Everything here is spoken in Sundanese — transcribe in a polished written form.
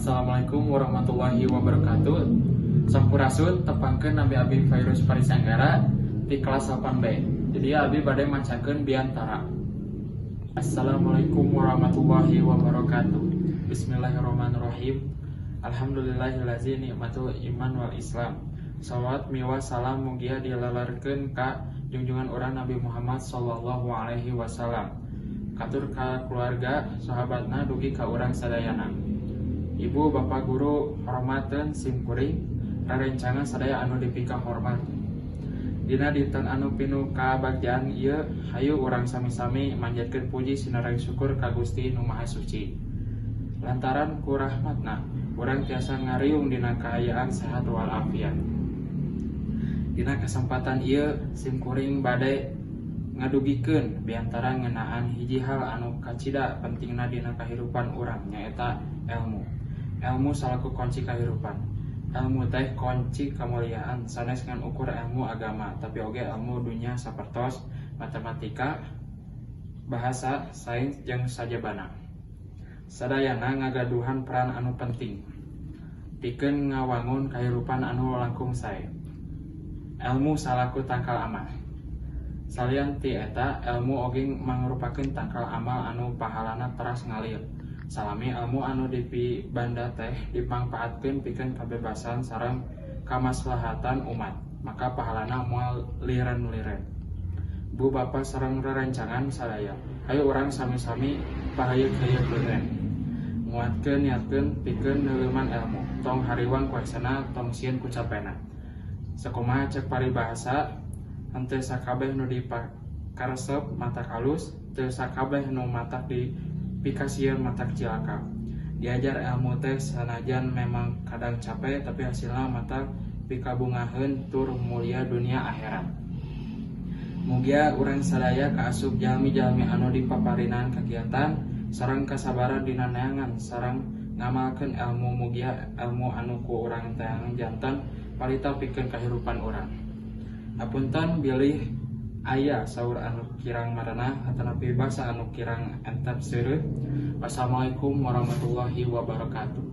Assalamualaikum warahmatullahi wabarakatuh. Sampurasun, tepangkeun nami abi Fairuz Faris Anggara di kelas 8B. Jadi abi bade macakeun biantara. Assalamualaikum warahmatullahi wabarakatuh. Bismillahirrahmanirrahim. Alhamdulillahillazi nikmatul iman wal Islam. Salawat miwah salam mugia dilelerkeun ka junjungan urang Nabi Muhammad sallallahu alaihi wasallam. Katur ka keluarga, sahabatna, dugi ka urang sadayana. Ibu, bapak guru hormateun simkuring, rerencangan sadaya anu dipika hormat. Dina dinten anu pinuh kabagjaan ieu, hayu urang sami-sami manjatkeun puji sinareng syukur ka Gusti Nu Maha Suci. Lantaran ku rahmatna, urang tiasa ngariung dina kaayaan sehat walafiat. Dina kesempatan ieu simkuring bade ngadugikeun biantara ngeunaan hiji hal anu kacida pentingna dina kahirupan urang, nyaeta elmu. Elmu salaku kunci kahirupan. Elmu teh kunci kamuliaan, sanes ngan ukur elmu agama, tapi oge elmu dunya sapertos matematika, bahasa, sains jeung sajabana. Sadayana ngagaduhan peran anu penting pikeun ngawangun kahirupan anu langkung sae. Elmu salaku tangkal amal. Salian ti eta, elmu oge mangrupakeun tangkal amal anu pahalana teras ngalir. Salami elmu anu dipibanda teh dipangpaatkeun pikeun kabebasan sareng kamaslahatan umat, maka pahalana moal liren-liren. Bu, Bapak sareng rerencangan sadaya, hayu urang sami-sami paheuyeuh-heuyeuk leungeun. Nguatkeun niatkeun pikeun neuleuman elmu, tong hariwang ku hesena, tong sieun ku capena. Sakumaha cek paribahasa, henteu sakabeh nu dipakaresep matak alus, teu sakabeh nu matak dipikasieun matak cilaka. Diajar elmu teh sanajan memang kadang capek, tapi hasilna matak pikabungaheun tur mulia dunia akhirat. Mugia urang sadaya kaasup jalmi-jalmi anu dipaparinan kagiatan sareng kasabaran dina neangan sareng ngamalkeun elmu. Mugia elmu anu ku urang teangan janten palita pikeun kahirupan urang. Hapunten bilih aya saur anu kirang marenah atanapi basa anu kirang entep seureuh. Wassalamualaikum warahmatullahi wabarakatuh.